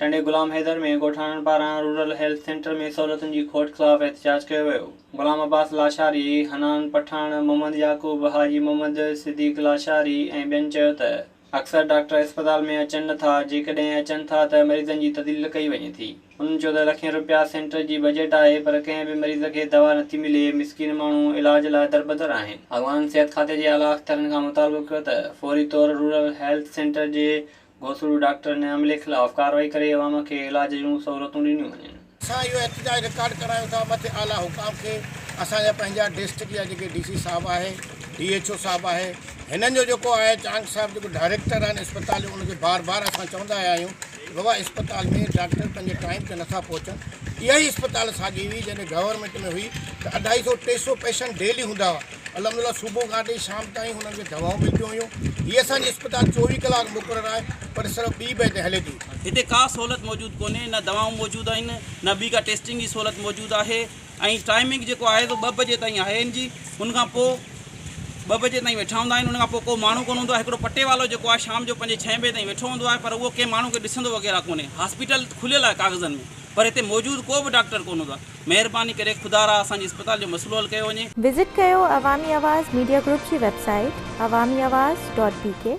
ٽنڊي غلام حيدر ۾ ڳوٺاڻن پاران rural health centre ۾ سهولتن جي کوٽ خلاف احتجاج ڪيو ويو. غلام عباس لاشاري، حنان پٺاڻ، محمد يعقوب، حاجي محمد صديق لاشاري ۽ ٻين چيو ته اڪثر ڊاڪٽر اسپتال ۾ اچن نٿا، جيڪڏهن اچن ٿا ته مريضن جي تذليل ڪئي وڃي ٿي. هنن چيو ته لکين رپيا سينٽر جي بجيٽ آهي پر ڪنهن به مريض کي دوا نٿي ملي، مسڪين ماڻهو علاج لاء دربدر آهن. اڳواڻن صحت کاتي جي اعليٰ اختيارين کان مطالبو ڪيو ته فوري طور رورل هيلٿ سينٽر جي گوسڙو ڊاڪٽرن ۽ عملي خلاف ڪارروائي ڪري عوام کي علاج جون سهولتون ڏنيون وڃن. اسان اهو احتجاج رڪارڊ ڪرايون ٿا مٿي اعليٰ حڪام کي اسان جا پنهنجا ڊسٽرڪٽ جا جيڪي ڊي سي صاحب آهي ڊي ايڇ او صاحب آهي هنن جو جيڪو آهي چانگ صاحب جيڪو ڊائريڪٽر آهن اسپتال جو ان کي بار بار اسان چوندا آيا آهيون ته بابا اسپتال ۾ ڊاڪٽر پنهنجي ٽائيم تي نٿا پهچن اها ئي اسپتال ساڳي هئي جڏهن گورنمينٽ ۾ هئي ته اڍائي سو ٽي سو پيشنٽ ڊيلي هوندا هئا الحمدلله صبح کان وٺي شام تائين هنن کي دوائون ملنديون هيون. هي اسان جي اسپتال 24 ڪلاڪ مقرر آهي پر صرف ٻي بجي تائين هلي ٿي. هتي ڪا سهولت موجود ڪونهي نه دوائون موجود آهن نه ٻي ڪا ٽيسٽنگ جي سهولت موجود آهي ۽ ٽائمنگ جيڪو آهي سو ٻه بجي تائين آهي ان جي ان کان پوء ٻه بجي تائين ويٺا هوندا آهن ان کان پوء ڪو ماڻهو ڪونه هوندو آهي هڪڙو پٽيوالو جيڪو آهي شام جو پنجين ڇهين بجي تائين ويٺو هوندو آهي پر اهو ڪنهن ماڻهو کي ڏسندو وغيره ڪونهي هاسپيٽل کليل آهي ڪاغذن ۾ پر هتي موجود ڪو به ڊاڪٽر ڪونه هوندو آهي. مهرباني ڪري خدارا اسان جي اسپتال جو مسئلو حل ڪيو وڃي. وزٽ ڪيو عوامي آواز ميڊيا گروپ جي web site Awami Awaz dot B K.